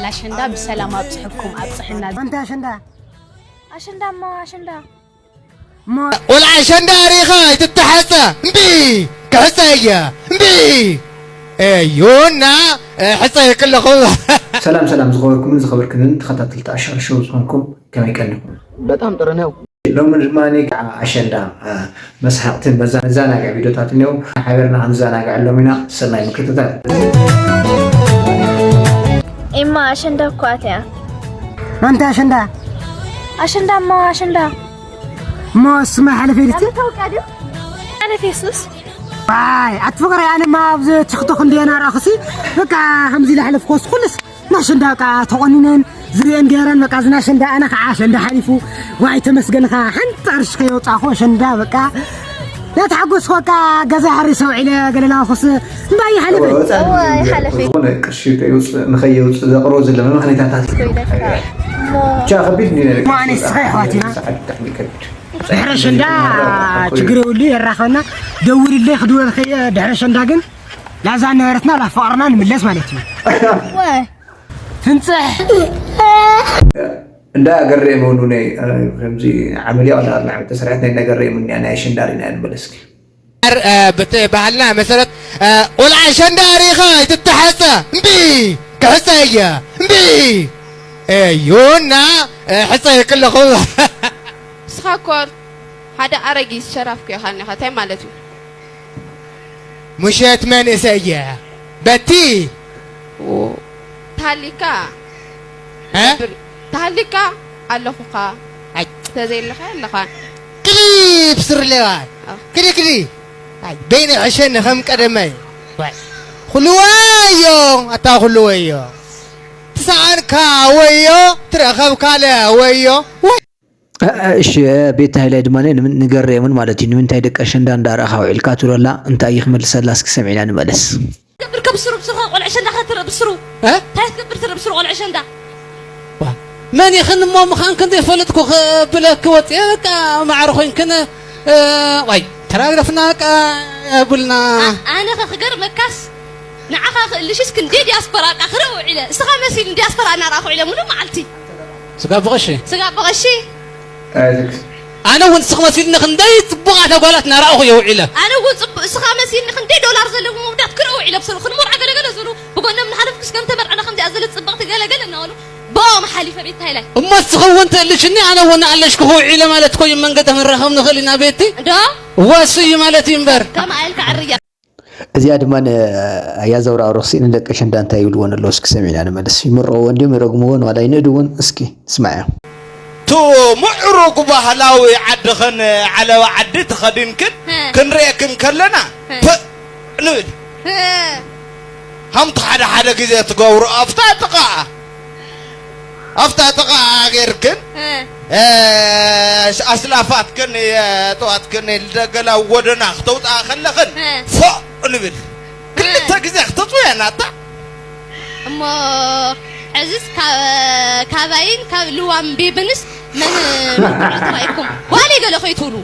ኣሸንዳ ብሰላም ኣብፅሕኩም ኣብፅሕና። ኣንታ ኣሸንዳ ኣሸንዳ እሞ ኣሸንዳ እሞ ቆልዓ ኣሸንዳ ሪኻ ኣይትተሓፀ እምቢ ክሕፀ እየ እምቢ እዩና ሕፀ የቅለኹ። ሰላም ሰላም ዝኸበርኩምን ዝኸበርክንን ተኸታተልቲ ኣሻር ሾው ዝኾንኩም ከመይ ቀኒኹም? በጣም ጥሩ ነው። ሎሚ ድማ ከዓ ኣሸንዳ መስሓቕትን መዘናግዒ ቪዲዮታት እኒኦ ሓቢርና ክንዘናግዐሎም ኢና። ሰናይ ምክትታል። ኤማ ኣሸንዳ እኮ ኣትያ ኣንታ ኣሸንዳ ኣሸንዳ እሞ ኣሸንዳ እሞ ስማ ሓለፈ ኢልቲ ተውቃ ድዩ ሓለፈ የሱስ ዋይ ኣቲ ፍቕሪ ኣነ ማ ኣብዚ ቲክቶክ እንዲየ ናራኽሲ በቃ ከምዚ ኢለ ሓለፍኮስ ኩልስ ናሸንዳ በቃ ተቆኒነን ዝሪአን ገይረን በቃ እዚ ናሸንዳ ኣነ ከዓ ኣሸንዳ ሓሊፉ ዋይ ተመስገንኻ ሓንቲ ቅርሺ ከየውፃእኹ ኣሸንዳ በቃ ናተሓጎስኩ በቃ ገዛ ሕሪሰ ውዒለ ገለላኹስ እምባ ይሓለፈ እዋይ ሓለፈ ዝኾነ ቅርሺ ከይውፅእ ንኸየውፅእ ዘቕርቦ ዘሎ መምኽኔታታት ኮይነካ እሞ ብቻ ከቢድ እንዲ ነገር እሞ ኣነ ንስኻ ኣሕዋት ኢና። ሰዓት ብጣዕሚ ከቢድ ድሕሪ ኣሸንዳ ችግር የብሉ የራኸበና ደውልለይ ክድወልከየ ድሕሪ ኣሸንዳ ግን ላዛ ነበረትና ላፍቕርና ንምለስ ማለት እዩ ዋይ ፍንፅሕ እንዳ ገሬ መውኑ ነይ ከምዚ ዓመል ያው ዳር ናዕም ተሰራሕት ናይ ነገሬ ምን ናይ ኣሸንዳ ሪና ንበለስኪ በቲ ባህልና መሰረት ቆልዓ ኣሸንዳ ሪኻ ኣይትተሓፀ እምቢ ክሕፀ እየ እምቢ እዩና ሕፀ የቅለኹ። ንስኻ እኮ ሓደ ኣረጊት ሸራፍ እኮ ኢኻ እኒኻ እንታይ ማለት እዩ? ምሸት መንእሰይ እየ በቲ ተሃሊካ እ? ተሃሊካ ኣለኹኻ ኣይ። ተዘይለኻ ኣለኻ ክሊፕ ስርሌዋይ ክሊ ክሊ ኣይ፣ በይነ ዕሸኒ ከም ቀደመይ ኩሉ ወዮ ኣታ ኩሉ ወዮ ትሰኣንካ ወዮ ትረኸብካለ ወዮ ወይ እሺ ቤት ሃይላይ ድማ ንገረየምን ማለት እዩ ንምንታይ ደቂ ኣሸንዳ እንዳረእኻ ውዒልካ ትብሎ ኣላ እንታይ እዩ ክመልሰላ እስኪ ሰሚዕና ንመለስ ትገብር ከብስሩ ብስሩ ቆልዕ ሸንዳ ከተረ ብስሩ እ? እንታይ ትገብር ትረ ብስሩ ቆልዕ ሸንዳ መን ይኽን እሞ ምዃንክን ዘይፈለጥኩ ክብለኪ ወፅየ በቃ ማዕረ ኮይንክን ዋይ ተራግረፍና በቃ የብልና ኣነ ከ ክገርመካስ ንዓኻ ክእልሽስ ክንደይ ዲያስፖራ በቃ ክርኢ ውዒለ እስኻ መሲል ዲያስፖራ እናረኣኹ ውዒለ ሙሉእ መዓልቲ ስጋ ብቐሺ ስጋ ብቐሺ ኣነ እውን እስኽ መሲልኒ ክንደይ ፅቡቓት ኣጓላት እናረኣኹ እየ ውዒለ ኣነ እውን ፅቡቅ እስኻ መሲልኒ ክንደይ ዶላር ዘለዎም ውዳት ክርኢ ውዒለ ብሰሩ ክንመርዖ ገለገለ ዝብሉ ብጎኖም ንሓለፍኩስ ከም ተመርዕና ከምዚኣ ዘለ ፅብቕቲ ገለገለ እናበሉ ብኦም ሓሊፈ ቤት ሃይላይ እሞ እስኺ እውን ትእልሽኒ ኣነ እውን ኣለሽኩ ውዒለ ማለት ኮዩ መንገዲ ክንራኸብ ንኽእል ኢና ቤቲ ዶ ወሱ እዩ ማለት እዩ እምበር ከምኣ ኢልካ ዕርያ እዚኣ ድማ ኣያ ዘውራሩ ክሲ ንደቂ ኣሸንዳ እንታይ ይብልወን ኣለዉ እስኪ ሰሚዕና ንመልስ ይምርቕዎ እንዲዮም ይረግምዎን ዋላ ይንእድዎን እስኪ ስማዕዮ ቱ ምዕሩግ ባህላዊ ዓድኽን ዓለባ ዓዲ ተኸዲንክን ክንርእየክን ከለና ፕእ ንብል ሃምቲ ሓደ ሓደ ግዜ ትገብሩ ኣብታ ጥቓ ኣብታ ጥቓ ጌርክን ኣስላፋትክን የእትዋትክን ልደገላ ጎደና ክተውፅኣ ከለኽን ፎእ ንብል ክልተ ግዜ ክተፅውየና እታ እሞ ሕዝስ ካባይን ካብ ልዋም ቤብንስ መን መርትዖ ተራኢኩም ጓለይ ገለ ከይትብሉ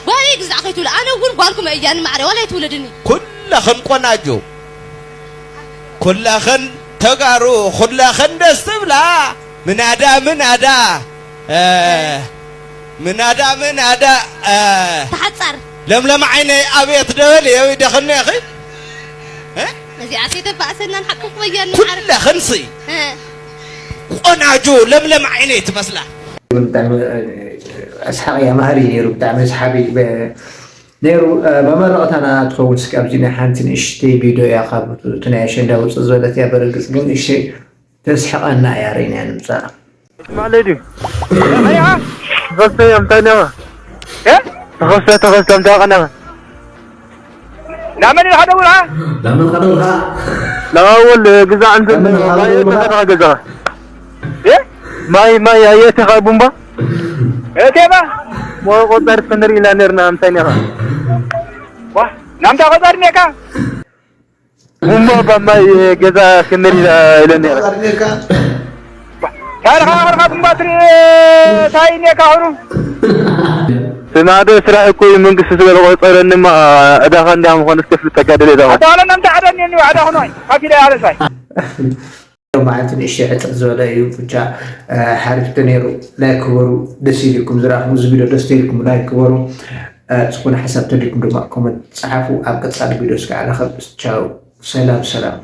ጓለይ ግዛዕ ከይትብሉ ኣነ እውን ጓልኩም እያ ንማዕረ ዋላ ይትውለድኒ ኩላኽን ቆናጆ ኩላኽን ተጋሩ ኩላኽን ደስ ትብላ ምናዳ ምናዳ ምናዳ ምናዳ ተሓፃር ለምለም ዓይነይ ኣቤት ደበል የው ደኸኒኺ እዚኣ ከይተባእሰናን ሓቅፍ ወያኒ ኩላኽንሲ ቆናጆ ለምለም ዓይነይ ትመስላ ኣስሓቂ መሃሪ ነይሩ ብጣዕሚ ሰሓቢ ነይሩ መመረቕታና ትኸውን ስኪ ኣብዚ ናይ ሓንቲ ንእሽተይ ቪድዮ እያ ካብ እቲ ናይ ኣሸንዳ ውፅእ ዝበለት እያ በርግፅ ግን ንእሽተይ ተስሕቐና እያ ርኢናያ ንምፃእ ማለዲ ተኸስተ እዮም እንታይ ነዋ ተኸስተ ተኸስተ እንታይ ቀነመ ናመን ኢኻ ደውልካ ናመን ኢኻ ደውልካ ናወል ግዛዕ እንትን ማይ ተኸታ ገዛ ማይ ማይ ኣየተኻ ቡምባ እቴባ ቆጻሪ ክንርኢ ኢና ነርና እንታይ ነኻ ናምታ ቆጻሪ ነካ ቡምባ ባማይ ገዛ ክንርኢ ኢና ኢለ ነረ ታርኻ ኣኽርኻ ቡምባ ትርኢ ታይ ነካ ኹሩ ስማዕዶ ስራሕ እኮ እዩ መንግስቲ ዝበለ ቆጸረንማ ዕዳኻ እንዳ ምኾነ እስከ ፍልጠካ ደለ ዳ ኣታ ኣለ ናምታ ዕዳ እኒኒ ዕዳ ኹኖይ ካፊዳ ያለሳይ ሎማዓንቲ ንእሽተይ ሕፅር ዝበለ እዩ። ብቻ ሓሪፍቶ ነይሩ። ላይክ ክበሩ። ደስ ኢልኩም ዝረኣኹም እዚ ቪድዮ ደስ ኢልኩም ላይክ ክበሩ። ዝኾነ ሓሳብ ተልኩም ድማ ኮመንት ፀሓፉ። ኣብ ቀፃሊ ቪድዮ እስከ ዓለኸብ። ቻው፣ ሰላም ሰላም።